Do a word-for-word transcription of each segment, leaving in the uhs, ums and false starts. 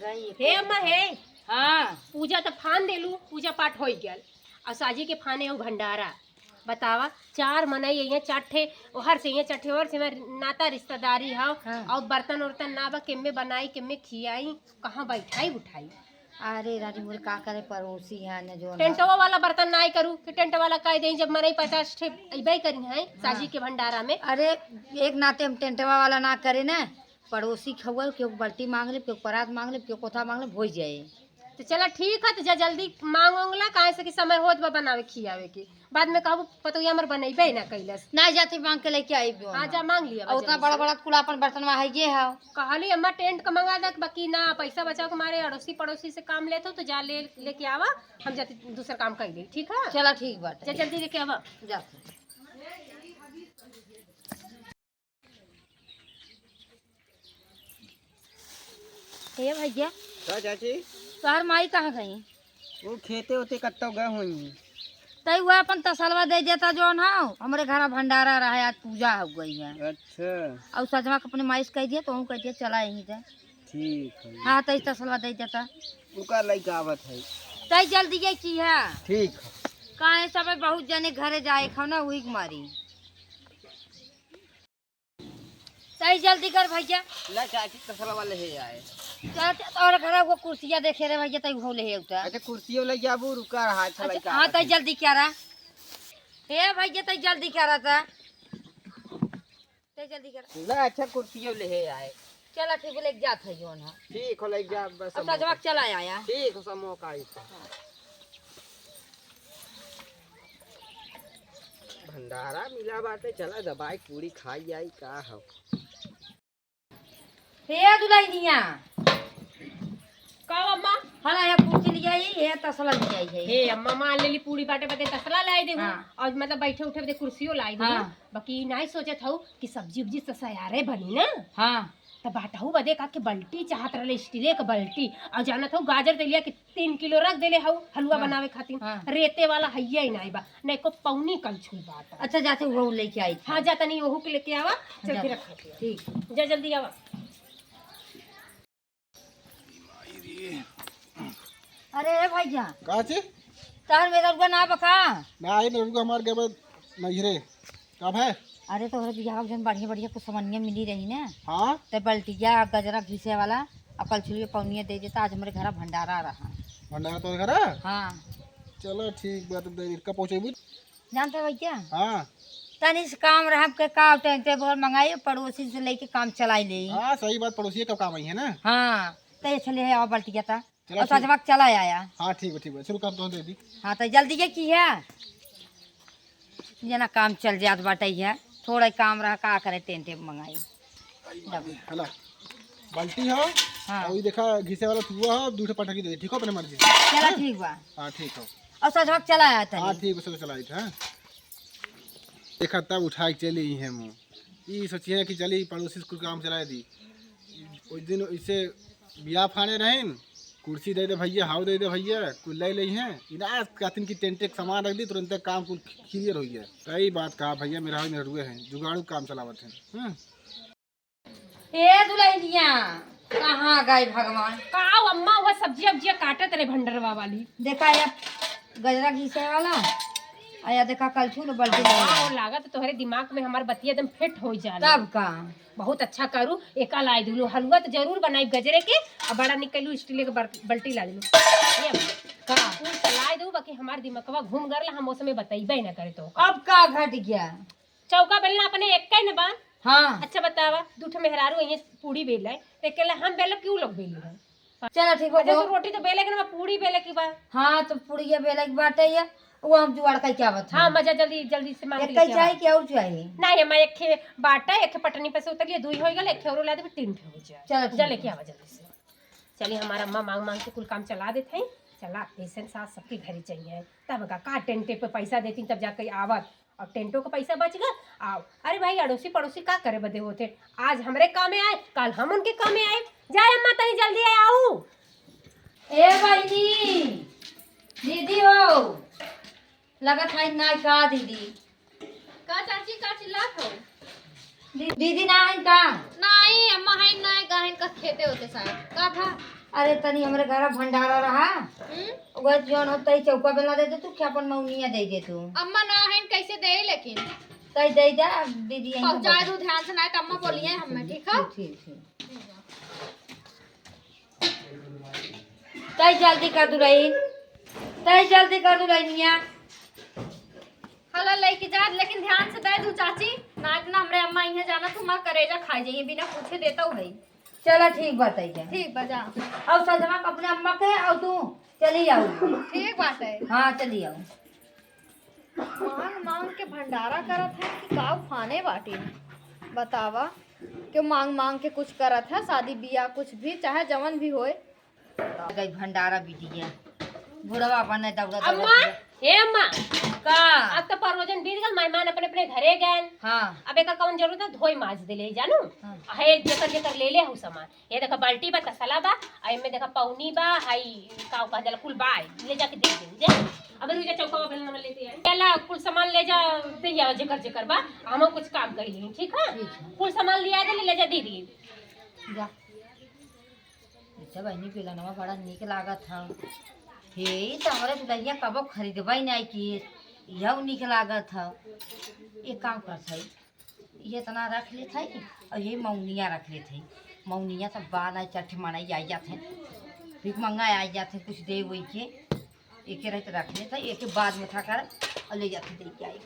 हे अम्मा, हे। हाँ। पूजा त फान देलू, पूजा पाठ होइ गयल। अउ साझी के फाने हो भंडारा। बतावा, चार मनई अइहें, चार ठे ओहर से अइहें, चार ठे ओहर से, हमार नाता रिश्तेदारी हौ। हाँ। अउ बर्तन उर्तन ना बा, केम्मे बनाई, केम्मे खियाई, कहाँ बैठाई उठाई? अरे रानी मोरे, का करे, पड़ोसी है न जो ना। टेंटवा वाला बर्तन नाई करू कि टेंट वाला कह देई, जब मनई पचास ठे अइबे करी हैं हाँ। साझी के भंडारा में। अरे, एक नाते हम टेंटवा वाला ना करे न, पड़ोसी खउआ, केहू के बाल्टी मांग ले, केहू के परात मांग ले, केहू के कोथा मांग ले, होइ जाए। त चला ठीक है, त जा जल्दी मांग ओंग ला, काहे से कि समय होत बा बनावे खियावे के। बाद में कहबू पतोहिया हमर बनइबे ना कइलस। ना जाते मांग के लेके आई भी हाँ, जा मांग लिया बा और उतना जल्दी बड़ा से। बड़ा कुल अपन बर्तन वहाँ ये है। कहली अम्मा टेंट का मंगा दे, बाकी ना पैसा बचाव के मारे अड़ोसी पड़ोसी से काम लेत हो, तो जा ले, लेके आवा, हम जाते दूसर काम कर ले, ठीक है? चला ठीक बाटे। जा जल्दी लेके आवा। जा। हे भैया, का चाची? तोहार माई कहाँ गई? वो खेते ओते कत्तो गए होई। तई वह अपन तसलवा दे देता जौन है, हमरे घरा भंडारा रहा, आज पूजा हो गई है। अच्छा। और सजवा के अपने माई से कह दिया, तो हूँ कह दिया, चला यहीं से। ठीक है। हाँ, तई तसलवा दे देता। उका लइका आवत है। तई जल्दी ये की है। ठीक है। काहे सब बहुत जने घरे जाए खाओ ना, वही मारी। तई जल्दी कर भैया। ला चाची, तसला वाले हे आए। चाची, तोहरे घरा वो कुर्सिया देखे रे भैया, तई हो ले हे उता। अच्छा, कुर्सियो ले जाबू, रुका रहा, अच्छा, अच्छा, लइका हाँ, आवत तई है। जल्दी क्या रहा? हे भैया, तई जल्दी क्या रहा था? तई जल्दी क्या रहा? ला, अच्छा, कुर्सियो ले हे आए। चला, ठीक, लेके जात है जोन है। ठीक हो, लेके जा, बस अब हम सजवा के चला आया। ठीक हो, सब मौका आई था। भंडारा मिला बाटे, चला दबाई पूरी खाई आई, का हो। हे दुल्हनिया। का अम्मा? हाँ, यहाँ कुर्सी लिया ही, ये तसला लिया ही है। हे अम्मा, मान लेली पूरी बाटे बदे तसला लाई दे हूँ। हाँ। और मतलब बैठे उठे बदे कुर्सियों लाई दे हूँ। हाँ। बाकी नाई सोचत हूँ कि सब्जी उब्जी ससयारे बनी ना। हाँ। त बाटहू बदे का के बल्टी चाहत रहले, स्टीले के बल्टी। और जानत हूँ गाजर दे लिया कि तीन किलो रख देले हऊ हलुआ हाँ, बनावे खातिर। हाँ। रेते वाला हइये ही नाई बा, न एको पौनी कलछुल बात। अच्छा, जाते वो लेके आई थी। हाँ, जा तनी ओहू के लेके आवा, चल जा। के रख दिया। ठीक। जा जल्दी आवा। अरे ए भैया। का ची? तार मेहरुआ ना बका? ना आई, मेहरुआ हमार गए बा नैहरे। कब है? अरे तोहरे बियाह के जौन बढ़िया बढ़िया कुछ समनिया मिली रही ना। हाँ। ते बल्टिया, गजरा घिसे वाला, और कलछुलिया पौनिया दे देता, आज हमरे घरा भंडारा रहा। भंडारा तोहरे घरा? हाँ। चलो ठीक बात, दे, कब पहुँचेबू? जानते भैया? हाँ। तनी से काम रहा, हमके का टेंटे बगल मंगाई, पड़ोसी से लेके काम चलाई ले। हाँ, सही बात, पड़ोसी का काम आई है ना। हाँ, ते इसलिए आओ बल्टिया ता। चलो, और ठीक। सजवा के चला आया। हाँ, ठीक बा, ठीक बा। चलो, काम तो दे दी। हाँ, तो जल्दी ये की है? जना काम चल जात बाटे है। थोड़ा ही काम रहा, का करे, टेंटे मंगाई। है ना? बाल्टी हो, हाँ। और ये देखा, घिसे वाला थुआ हो, दू ठो पटकी दे, ठीक हो, अपने मर्जी से। चला, हाँ? ठीक बा। हाँ, ठीक हो। और सजवा के चला आया था। हाँ, ठीक बा, सब चला आया था। देखा, तब उठा के चली ही है मुँह। ई सोचिए कि चली पड़ोसी से कुल काम चलाए दी। उस दिन इसे बियाह फाने रहिन, कुर्सी दे दे भैया, हाउ दे दे भैया, कुल ले ले हैं। इनास कहतिन कि टेंटे के सामान रख दी, तुरंते काम कुल clear हो गया। सही बात कहा भैया, मेहरारू मेहरुए हैं, जुगाड़ू काम चलावत हैं। हम्म। ए दुल्हनिया, कहाँ गए भगवान? का अम्मा, वह सब्जिया उब्जिया काटत रहे भंडरवा वाली। देखा ये गजरा घिसे वाला, आ या देखा कलछुल बल्टी ले हाँ, आया। वो लागत तोहरे दिमाग में हमार बतिया एकदम फिट हो जाला। तब का? बहुत अच्छा करू, एका लाई दूलो, हलुआ तो जरूर बनाई गजरे के, आ बड़ा निकलू स्टील के बर-, बल्टी ला दूलो। ये का? तू चलाए दू, बाकी हमार दिमागवा घूम गरला, हम ओसमे बतइबे ना करे तो। अब का घट गया? चौका बेलना अपने एक न बा। हाँ। अच्छा बतावा, दू ठे मेहरारू अइहें पूड़ी बेले, ते अकेले हम बेलब कि उ लोग बेली है? चला ठीक बा, अच्छा, वो तो रोटी तो बेले के ना बा, पूड़ी बेले की बा। हाँ, तो पूड़िया बेले की बाटे ये, वो हम जुगाड़ कइ के आवत हाँ, हई। मजा जल्दी, जल्दी से मांग एक लेके कई आवा। चाही कि और चाही? नहीं, हम एक खे बाटे, एक खे पटनी पे से उतरिए, दुई हो गल, एक खे औरो ला देबे, तीन ठे हो जाए। चला ठीक जा बा। लेके आवा जल्दी से। चली, हमार अम्मा मांग मांग के कुल काम चला देत हैं। चला, ऐसन सास सबके घरे चाहिए। तब का, का टेंटे पे पैसा देती, तब जाके आवत। अब टेंटो का पैसा बच गया। आओ, अरे भाई, अड़ोसी पड़ोसी का करे बदे होते, आज हमरे कामे आए, काल हम उनके कामे आए। जाए अम्मा, तनी जल्दी आए, आऊ। ए बहिनी, दीदी हो, लगत है ना का दीदी? का चाची, का चिल्लात हो? दी-, दीदी ना है का? नहीं, अम्मा है ना, का है का खेते होते शायद। का भा? अरे, तनी हमरे घर भंडारा रहा, हम्म? वह जौन हो, तई चौका बेला दे दे तू, कि अपन मौनिया दे दे तू। अम्मा ना है, कैसे दे, लेकिन तई दे दे, अब दीदी यहीं पहुँचा दे। दू ध्यान से, ना तो अम्मा बोलिए हमें, ठीक है? ठीक, ठीक, ठीक। तई जल्दी कर दुलहिन, तई जल्दी कर दुलहिनिया। हला लेके जा, लेकिन ध्यान से दे दू चाची, ना इतना हमरे अम्मा इहाँ जाना तो हमार करेजा खा जाइए, बिना पूछे देता हूँ भाई। चला ठीक बा तई जा। ठीक बा जा। और सजमा अपने अम्मा के और तू चली आओ। ठीक बात है। हाँ चली आओ। मांग मांग के भंडारा करत है कि का उफाने बाटी। बतावा, कि मांग मांग के कुछ करत है, शादी बियाह कुछ भी, चाहे जवन भी होए। गई भंडारा बिटिया, बुढ़वा अपन नहीं दौड़ा दौड़ा अम्मा, किया। हे अम्मा, का? अब तो परोजन बीत गल, मेहमान अपने अपने घरे गए। हाँ। अब एकर कौन जरूरत है, धोई माज दे ले जानू। हाँ। हे जेकर जेकर ले ले हूँ सामान, ये देखा बाल्टी बा, तसला बा, आ एमे देखा पौनी बा, हाई का कहा जाला, कुल बा, ले जाके दे दे जा। अब रुई जा चौका बा, बेलना में लेते आई। चला कुल सामान ले जा, दे आवा जेकर जेकर बा, हम कुछ काम कर ली, ठीक है? ठीक है। कुल सामान लिया दे, ले जा दे दी। जा। अच्छा बहिनी, बेलनवा बड़ा नीक लागत ह। हे, ई त हमरे दुलहिया कबो खरीदबे नाई की, यहू नीक लागत ह। एक काम करत है, ये इतना रख लेत है और ये मौनिया रख लेत है। मौनिया सब बा नाई, चट्ठ मड़ई आई जात है, भिख मंगा आई जात है, कुछ दे वही के। एके रहित रख लेत है, एके बाद में था कर और ले जाते दे के आई।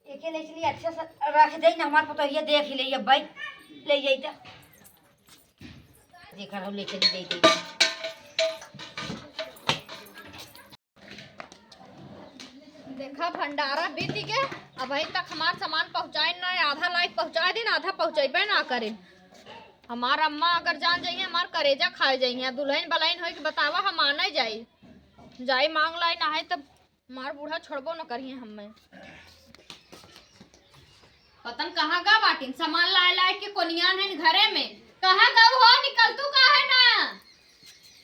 एके ले चली, अच्छा से रख दे ना, हमार पतोहिया देख ही ले, ये भाई ले जाई त। देखा रहो, ले चली जाई दे। देखा, भंडारा बीत के अबहीं तक हमार सामान पहुँचाए ना, आधा लाइक पहुँचाए दिन, आधा पहुँचेबे ना करे। हमार अम्मा अगर जान जाइए, हमार करेजा खाए जाइए। दुलहिन बलहिन होई कि बतावा, हम आने जाई, जाई मांग लाई, ना है तब मार बूढ़ा छोड़बो न करिहे हम्मे। पतन कहाँ गा बाटिन? सामान लाए लाए के कोनियान है घरे में। कहाँ गऊ हो? निकल तू काहे ना?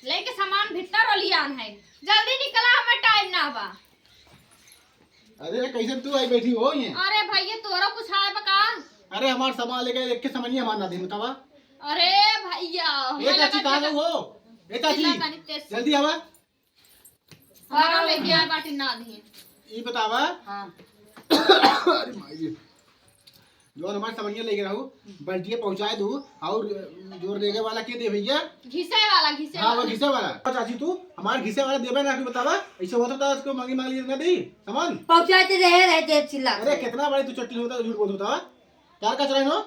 लेके सामान भीतर ओलियान है। जल्दी निकला, हमें टाइम ना बा। अरे कैसे तू आई बैठी हो ये? अरे भैया तोरा कुछ आए बा का? अरे हमार सामान लेके एक के सामान ही हमार ना दे बतावा। अरे भैया, ए हमें चाची लगा कहाँ कि गऊ हो? ए चाची चिल्ला तानी तेज से। जल्दी आवा। हमारा ले गया बाटी ना दी। ई बतावा। हाँ। अरे माई रे। जौन हमार समनिया लेके रहू, बल्टिया पहुँचाए दू, और जोर लेके वाला के दे भैया? घिसे वाला, घिसे हाँ, वो वाला। घिसे वाला। चाची तू हमार घिसे वाला देबे ना, तू बतावा। ऐसे होता था उसको मांगी मांगी ना दी सामान। पहुँचाए दे रहे, रहे जेब चिल्ला अरे के। कितना बड़ी तू चट्टी होता, झूठ बोल होता। चार का चलाए नो?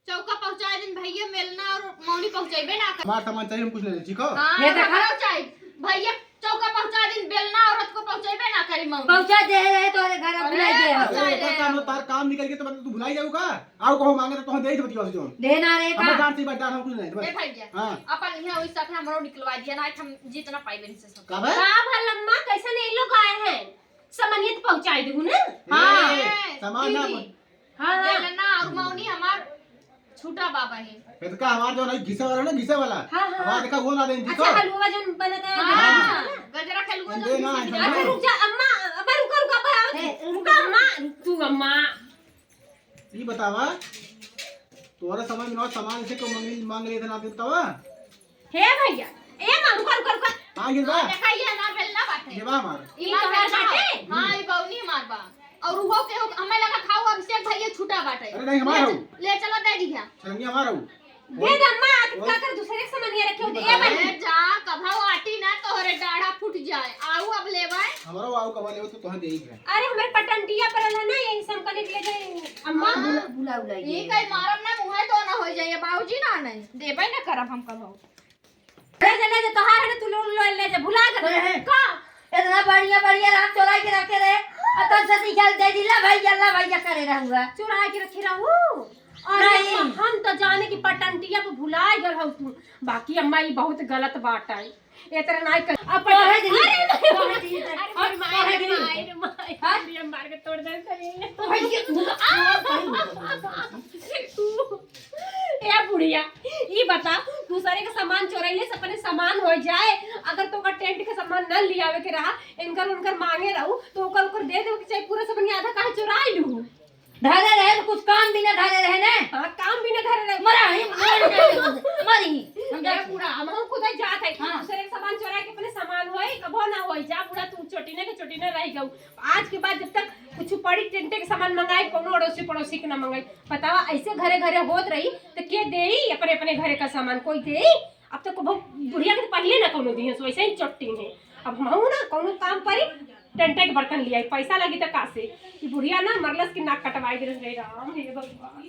चौका पहुँचाए दिन भैया, मेलना और मौनी पहुँचेबे ना कर। हमार सामान चाहिए, हम कुछ नहीं, ठीक हो? हाँ, ये देखा? हमारा चाहिए। भैया, चौका पहुँचाए दिन, बेलना औरत को पहुँचेबे ना करी मौनी। पहुँचा दे रहे तोहरे घर, अरे, भुला गए हो। पहुँचा अरे, दे ओकर काम, रहे। तार काम निकल के तो मतलब तू भुलाई जाऊ का? आओ कहो मांगे तो तोहन दे ही बतिया से जोन। देना रे का? हमार जान से बात, हम कुछ नहीं, बस। ए भैया, हाँ। अपन यहाँ वही साथ हमरो निकलवा दिया ना, हम जितना पाई बेन से सब। का बे? का भल अम्मा, कैसे नहीं लोग आए हैं? सामान ये तो पहुँचाए देबू ना? हाँ। ए, सामान ना दीदी। हाँ, हाँ। बेलना और मौनी हमार छूटा बाबा है। ये तो का हमार जो नहीं घिसे वाला ना, घिसे वाला। हाँ, हाँ, हमार हाँ। देखा वो ना देन, अच्छा, घिसो। हलवा जौन बनता है, हाँ। हाँ। गजरा के हलवा ये जौन ना, घिसे ये अच्छा, ना। रुक जा, अम्मा, अम्मा, रुका, रुका, बा, ए, रुका, अम्मा, तू अम्मा। ई बतावा, तोरा समझ में ना सामान से को मांग, मांग लिए थे ना बतावा? हे भैया, ए माँ, रुका, रुका, रुका। हाँ, गिर बा। देखा, ये हमार बेलना बाटे। ये बा हमार। ई हमार तोहार बेलना बाटे? बा। हाँ, ई बौनी हमार बा। और उहो के हो, हमें लगा खाओ अभिषेक भैया छूटा बाटे। अरे नहीं, हमार ले हो। च-, ले चलो दे दिया। सरंगी हमार हो। दे दे अम्मा, आप ओए। का कर दूसरे के सामान ये रखे होते। ये ये बता। बहिनी। अरे जा, कभा वो आटी ना तोहरे डाढ़ा फूट जाए। आऊ अब लेवाए। हमारा आऊ कभा लेवा तो तोहे दे ही है। अरे हमारे पटंटिया पर है ना, यही सब कने के ले जाए। अम्मा। हाँ। बुला, बुला, बुला ये ये। कहीं मारम ना मुँह तो ना हो जाए, बाबूजी ना नहीं। देबे ना करब हम कभा। ले जा, ले जा, तोहार है ना, तू लो, लो, ले जा, भुला जा। अरे, का? इतना बढ़िया, बढ़िया राम चोरा के रखे रहे, और तब से निकाल दे दी, ला भैया, ला भैया करे रहुआ। चोरा के रखे रहू? अरे, नहीं। हम तो जाने कि पटंटिया पे भुला गल हो तू, बाकी अम्मा ई बहुत गलत बात है। इतना नहीं कर, अब कहे दी, अरे, कहे दी, अरे, अब मार, कहे दी। मार, मार, हाँ? मार, मार के तोड़ दे सही। भैया, तू, आ, सही में। ए बुढ़िया, ई बता, दूसरे के सामान चोरैले से अपने सामान हो जाए। अगर तोका टेंट के सामान न लियावे के रहा, इनकर उनकर मांगे रहू, तो ओकर ओकर दे देवे के चाही। पूरा सामान आधा काहे चोराई लू? धरे रहे तो कुछ काम भी ना धरे रहे ने। हाँ, काम भी ना धरे रहे। मरा ही, मर जाए, मर ही। हम ए जाते। बूढ़ा, हम, हम खुद ही जात है। हाँ। दूसरे के सामान चोरा के अपने सामान होई, कबो ना होई। जा बूढ़ा, तू चोटिने के चोटिने रह गऊ। आज के बाद जब तक कुछ पड़ी टेंटे के सामान मंगाई, कोनो अड़ोसी पड़ोसी के ना मंगाई। बतावा, ऐसे घरे घरे होत रही तो के देई अपने अपने घरे का सामान? कोई देई? अब तो कबो बुढ़िया के तो पहिले ना कोनो दिहस, वैसे ही चोटिन है। अब हमहू ना कोनो काम परी, टेंटे के बर्तन लियाई, पैसा लगी तो का से? ई बुढ़िया ना मरलस की नाक कटवाई देलस रे राम, हे भगवान।